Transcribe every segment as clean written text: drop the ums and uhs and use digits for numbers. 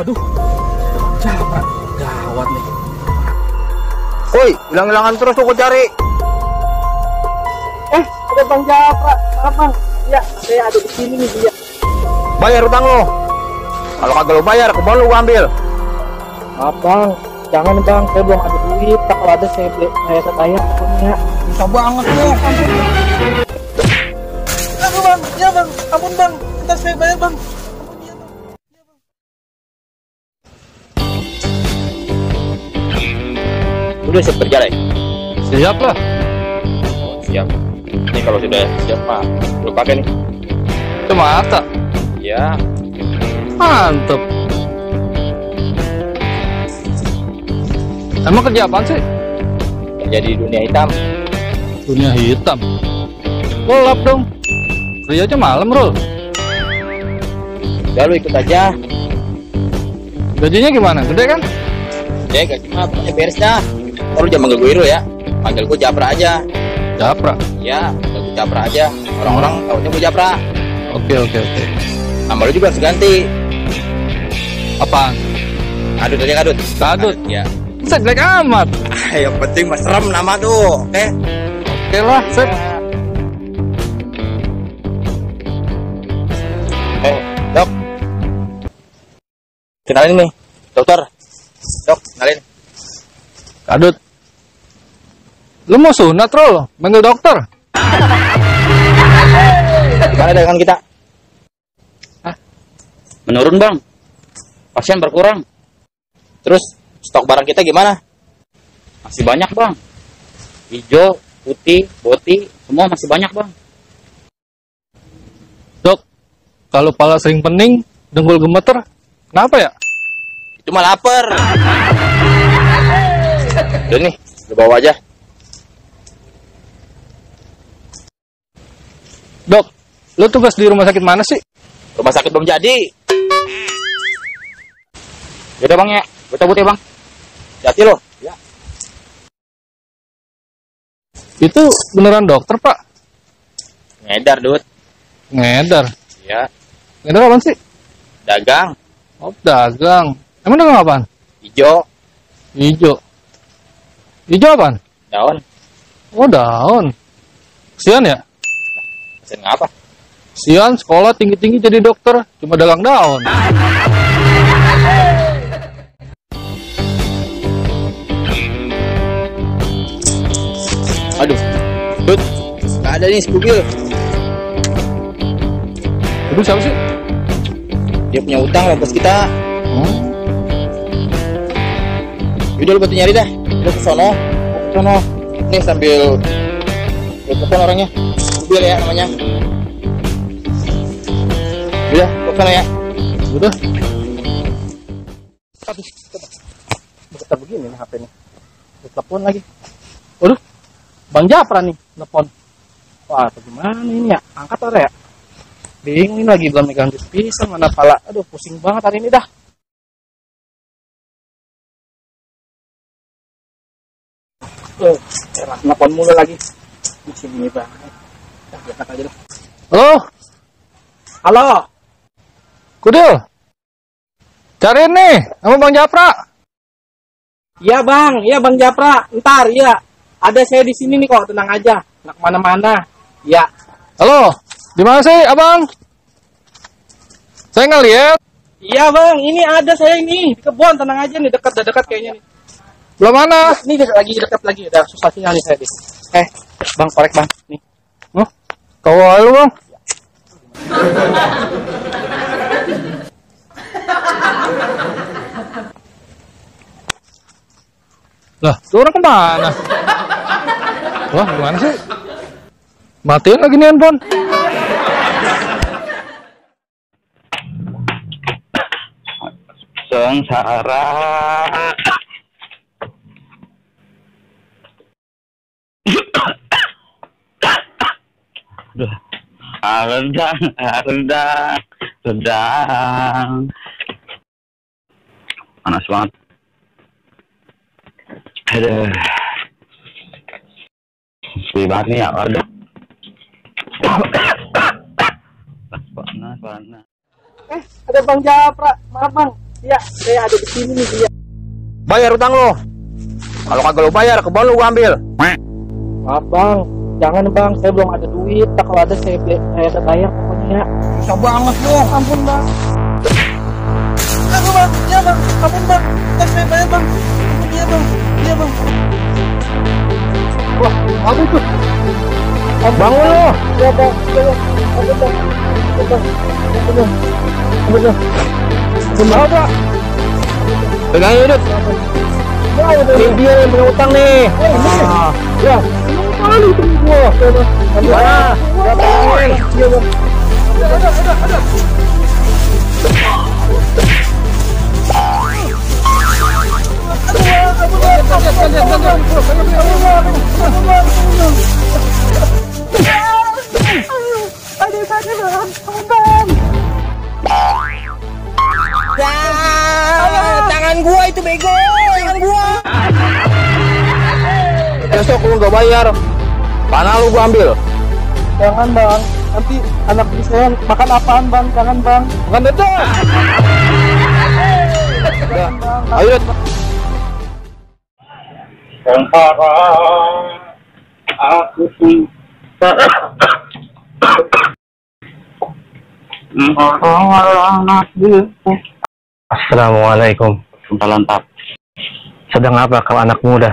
Waduh, Japra, gawat nih. Woi, hilang-hilangan terus tuh cari. Ada Bang Japra, maaf Bang. Ya, saya ada di sini nih dia. Bayar utang lo. Kalau kagak lo bayar, kebun lo gua ambil. Maaf Bang, jangan Bang, saya belum ada duit. Kalau ada saya bayar pokoknya. Bisa banget lo. Aduh Bang, ya Bang, ampun Bang, ntar saya bayar Bang. Udah siap kerja deh. Siap lah. Oh, siap. Ini kalau sudah siap Pak, lo pakai nih. Itu mata. Ya. Mantep. Emang kerja apaan sih? Kerja di dunia hitam. Dunia hitam. Gelap dong. Kerja aja malam, Rul. Udah lo ikut aja. Gajinya gimana? Gede kan? Ya gaji mah pokoknya beres dah. Kalau jangan manggil gue Iro ya. Panggil gue Japra aja. Japra. Ya, panggil gue Japra aja. Orang-orang taunya gue Japra. Oke. Nama lo juga harus ganti. Apaan? Adut aja Adut. Adut? Ya. Set, jelek amat. Yang penting mas serem nama tuh. Oke. Oke lah, set. Dok. Kenalin nih, dokter. Dok, kenalin. Adut. Lu mau sunat, Rul? Manggil dokter. Gimana dagangan kita? Menurun bang, pasien berkurang. Terus stok barang kita gimana? Masih banyak bang. Hijau, putih, boti, semua masih banyak bang. Dok, kalau pala sering pening, dengkul gemeter, kenapa ya? Itu mah lapar. Udah nih, lu bawa aja. Dok, lu tugas di rumah sakit mana sih? Rumah sakit belum jadi. Yaudah bang ya, gue cabut ya bang. Jati lo. Ya. Itu beneran dokter, Pak? Ngedar, Dut. Ngedar. Ya, Ngedar apaan sih? dagang. Oh, dagang. Emang dagang apaan? Hijau, Hijau. Hijau apaan? daun. Oh, daun. Sian ya? Pesen ngapa? Sian sekolah tinggi-tinggi jadi dokter, cuma dagang daun. Aduh, Dut. Gak ada nih mobil. Aduh, siapa sih? Dia punya utang sama bos kita. Hmm? Yaudah lu bantu nyari dah. Lu ke sono. Nih sambil lu telepon orangnya. Mobil ya namanya. Udah, ke sono ya. Udah. Aduh, coba. Begitu begini nih HP nih. Telepon lagi. Waduh, Bang Japra nih, telepon. Wah, gimana ini ya? Angkat ora ya? Bingung ini lagi belum megang duit pisang, mana pala. Aduh, pusing banget hari ini dah. Telepon mulu lagi. Di sini banget. Angkat aja dah. halo, Halo. Kudil. Cariin nih, sama Bang Japra. Iya Bang Japra. Ntar, iya. Ada saya di sini nih kok, tenang aja. Nggak kemana-mana. Iya. Halo, di mana sih, Abang? Saya ngeliat. Iya Bang, ini ada saya ini di kebun, tenang aja nih, dekat kayaknya nih. Belum mana? Ini dekat lagi, udah susah sinyal nih saya nih. Bang, korek Bang, nih. Oh, tahu aja lu, Bang. Lah, tuh orang kemana? Wah, gimana sih? Matiin lagi nih handphone. Sengsara. Rendang. Panas banget. Aduh. Sepi banget nih ya, ada. Panas. Ada Bang Japra, maaf Bang. Iya, saya ada di sini nih dia. Bayar utang lo. Kalau kagak lo bayar, kebun lo gua ambil. Maaf bang, jangan bang, saya belum ada duit. Tak kalau ada saya ada bayar pokoknya ya. Susah banget lo. Ampun bang. Aku bang, iya bang, ampun bang. Tak saya bayar bang. Iya bang, iya bang. Wah, apa itu? Bangun lo. Ya bang, ya bang. Ampun bang. Ampun bang. Ampun bang. Ampun bang. Ampun bang. Bang. Pegang hidup. Ini dia yang punya utang nih. Ya, kali itu gua. Mana? Ya bang. Ya bang. Ada. Tangan gua itu bego, tangan gua. Besok lu gak bayar, panah lu gua ambil. Jangan bang, nanti anak saya makan apaan bang? Jangan bang. Bukan itu. Ayo. Sekarang aku cinta Assalamualaikum. Salam tak Sedang apa kau anak muda?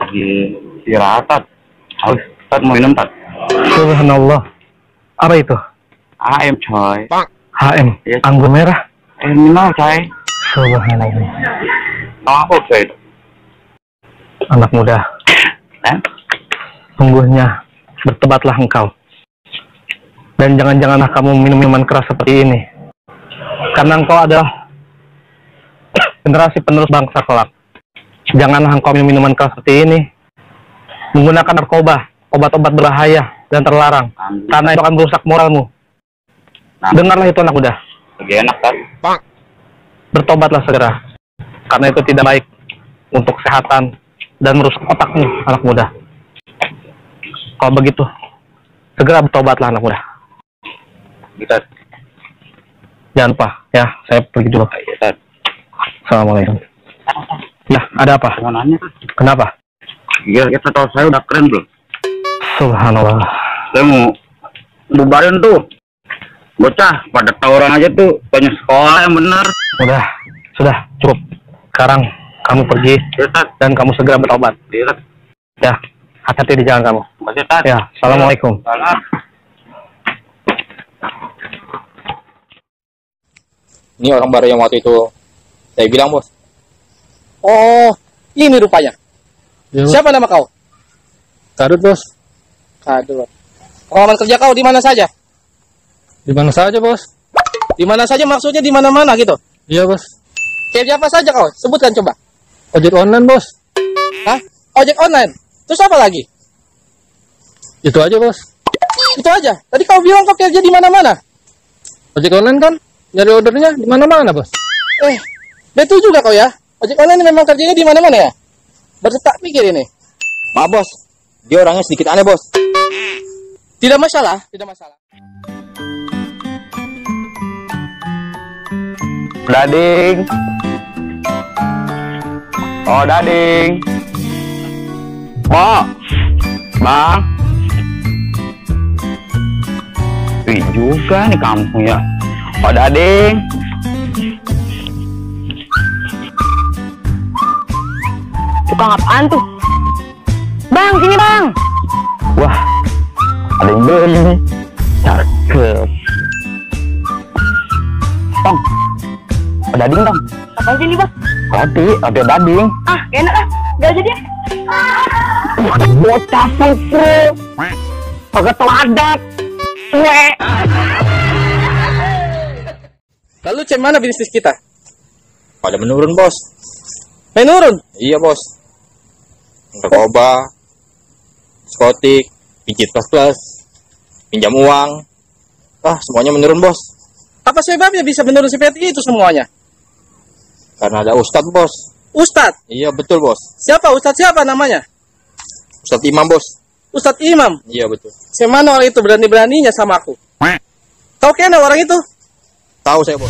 di istirahat. Haus, Tat mau minum tak? Subhanallah. Apa itu? AM coy. HM. Iya. Anggur merah. Minum coy. Subhanallah. Tahu apa coy? Anak muda. Sungguhnya bertobatlah engkau. Dan jangan-janganlah kamu minum minuman keras seperti ini. Karena engkau adalah generasi penerus bangsa kelak. Janganlah engkau minum minuman keras seperti ini. Menggunakan narkoba, obat-obat berbahaya dan terlarang. Karena itu akan merusak moralmu. Dengarlah itu anak muda. Lagi enak kan? Bertobatlah segera. Karena itu tidak baik untuk kesehatan dan merusak otakmu, anak muda. Kalau begitu, segera bertobatlah anak muda. Kita Jangan lupa, ya, saya pergi dulu. kita Assalamualaikum. Ya, ada apa? mau nanya. Kenapa? Iya, kita tahu saya udah keren belum? Subhanallah. Saya mau bubarin tuh. Bocah, pada tawuran aja tuh banyak sekolah yang bener. Sudah, cukup. Sekarang kamu pergi Kita, dan kamu segera bertobat. kita, Ya, hati-hati di jalan kamu. masih tat. Ya, assalamualaikum. Salam. Ini orang baru yang waktu itu saya bilang, bos. Oh, ini rupanya. Ya, Siapa nama kau? Kadut, bos. Kadut. Pengalaman kerja kau di mana saja? Di mana saja, bos? Di mana saja maksudnya di mana-mana gitu. Iya, bos. Kayak apa saja kau? Sebutkan coba. Ojek online, bos. Hah? Ojek online. Terus apa lagi? Itu aja, bos. Itu aja. Tadi kau bilang kau kerja di mana-mana. Ojek online kan nyari ordernya di mana-mana, bos. Betul juga kau ya. Ojek online memang kerjanya di mana-mana ya. Berdetak pikir ini. Maaf, bos. Dia orangnya sedikit aneh, bos. Tidak masalah, tidak masalah. Dading. Oh, dading. Pak. Bang. Wih juga nih kampung ya. Oh, dading. Tukang apaan tuh? Bang, sini bang. Wah, ada yang beli nih. Cakep. Bang. Oh, dading, Bang. Apaan sini bang? Roti, roti dading. Ah, gak enak ah. Gak jadi. Bocah putri. Kagak teladat. Lalu cem mana bisnis kita? Pada menurun, bos. Menurun. Iya, bos. Narkoba, diskotik, pijit plus, pinjam uang. Semuanya menurun, bos. Apa sebabnya bisa menurun seperti itu semuanya? Karena ada ustadz, bos. Ustadz. Iya, betul, bos. Siapa? Ustadz siapa namanya? Ustadz Imam, bos. Ustadz Imam. Iya, betul. Semana orang itu berani-beraninya sama aku. Kau kenal orang itu? Tahu saya, bos.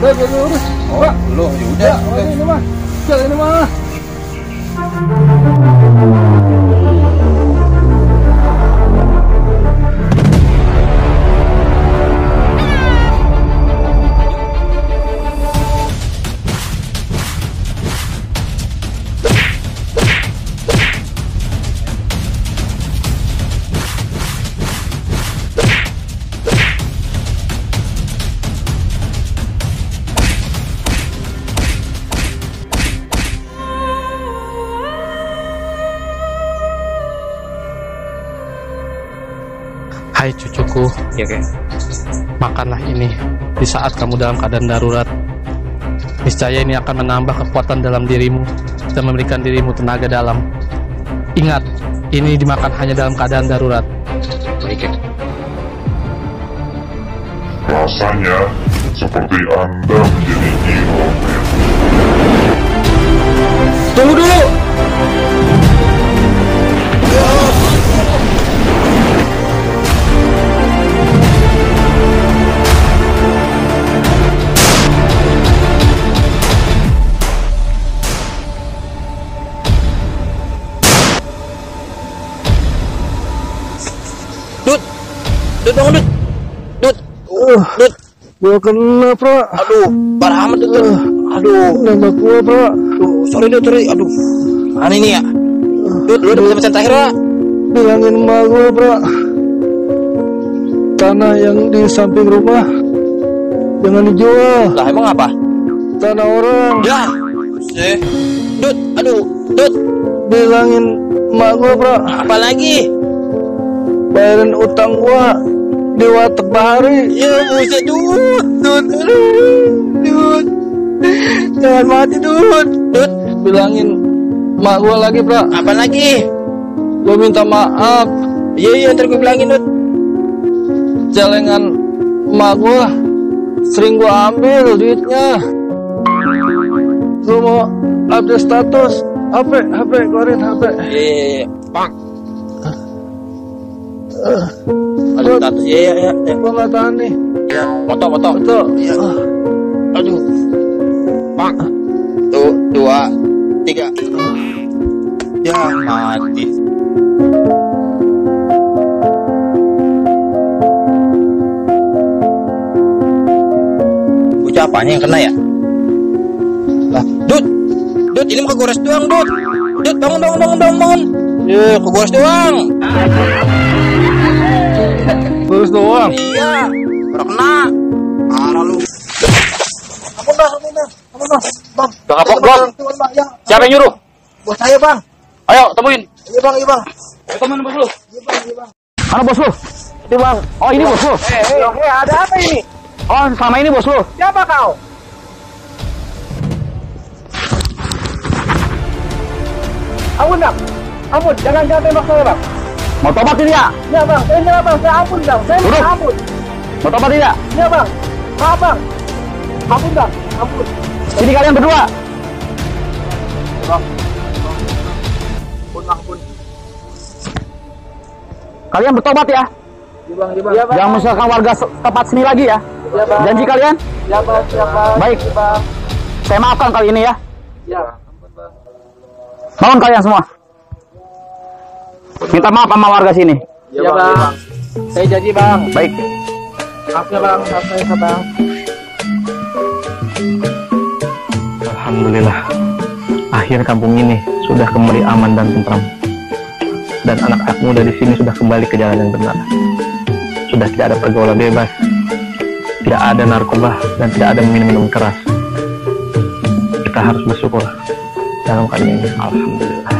Oh, belum. Ya udah. Ini mah. Ini mah. Hai cucuku, Ya kek. makanlah ini di saat kamu dalam keadaan darurat. Niscaya ini akan menambah kekuatan dalam dirimu dan memberikan dirimu tenaga dalam. Ingat, ini dimakan hanya dalam keadaan darurat. Baik kek. Rasanya seperti Anda menjadi Iron Man. Tunggu dulu. Dut bangun Dut. Dut. Gua kena, Bro. Aduh, parah amat Dut. Aduh. Nembak gua, Bro. Aduh, sorry Dut, sorry. Aduh. Mana ini ya? Dut, lu udah pesan terakhir, Pak? Bilangin emak gua, Bro. Tanah yang di samping rumah jangan dijual. Lah, emang apa? Tanah orang. Ya. Dut, aduh, Dut. Bilangin emak gua, Bro. Apa lagi? Bayarin utang gua di Warteg Bahari. Ya, buset, Dut. Dut. Jangan mati, Dut. Dut, Bilangin emak gua lagi, Bro. apa lagi? Gua minta maaf. Iya, ntar gue bilangin, Dut. Celengan emak gua sering gua ambil duitnya. Gua mau update status HP, keluarin HP. Iya. Bang. Aduh, status. Iya. Gua nggak tahan nih. Ya, foto. Betul. Iya. Aduh. Bang. Tuh, 2, 3. Ya, mati. Bocah apanya yang kena ya? Lah, Dut, ini mah kegores doang, Dut. Dut, bangun. Ya, kegores doang. Terus doang. Iya, udah kena. Parah lu. Ampun dah. Bang. Udah kapok belum? Siapa yang nyuruh? Bos saya, Bang. Ayo temuin. Iya, Bang. Ayo temuin bos lu. Iya, Bang. Mana bos lu? Ini bang. Oh ini bos lu. Ada apa ini? Oh selama ini bos lu. Siapa kau? Ampun, jangan tembak saya, Bang. Mau tobat tidak? Ya, Bang, saya nyerah, Bang. Saya ampun, Bang. Saya minta Duduk. ampun. Mau tobat tidak? Ya, Bang. Maaf, Bang. Ampun, Bang. Ampun. Sini kalian berdua. Ampun. Kalian bertobat ya. Ya, Bang. Ya, Bang. Jangan menyusahkan warga tempat sini lagi ya. Ya, Bang. Janji kalian? Ya, Bang. Ya, Bang. Baik. Ya, Bang. Saya maafkan kali ini ya. Ya. Bangun kalian semua. Minta maaf sama warga sini. Ya, Bang. Saya janji, Bang. Baik. Maaf ya, Bang. Maaf ya, Bang. Alhamdulillah, akhir kampung ini sudah kembali aman dan tentram. Dan anak-anak muda di sini sudah kembali ke jalan yang benar. Sudah tidak ada pergaulan bebas, tidak ada narkoba, dan tidak ada minum-minum keras. Kita harus bersyukur dalam kali ini. Alhamdulillah.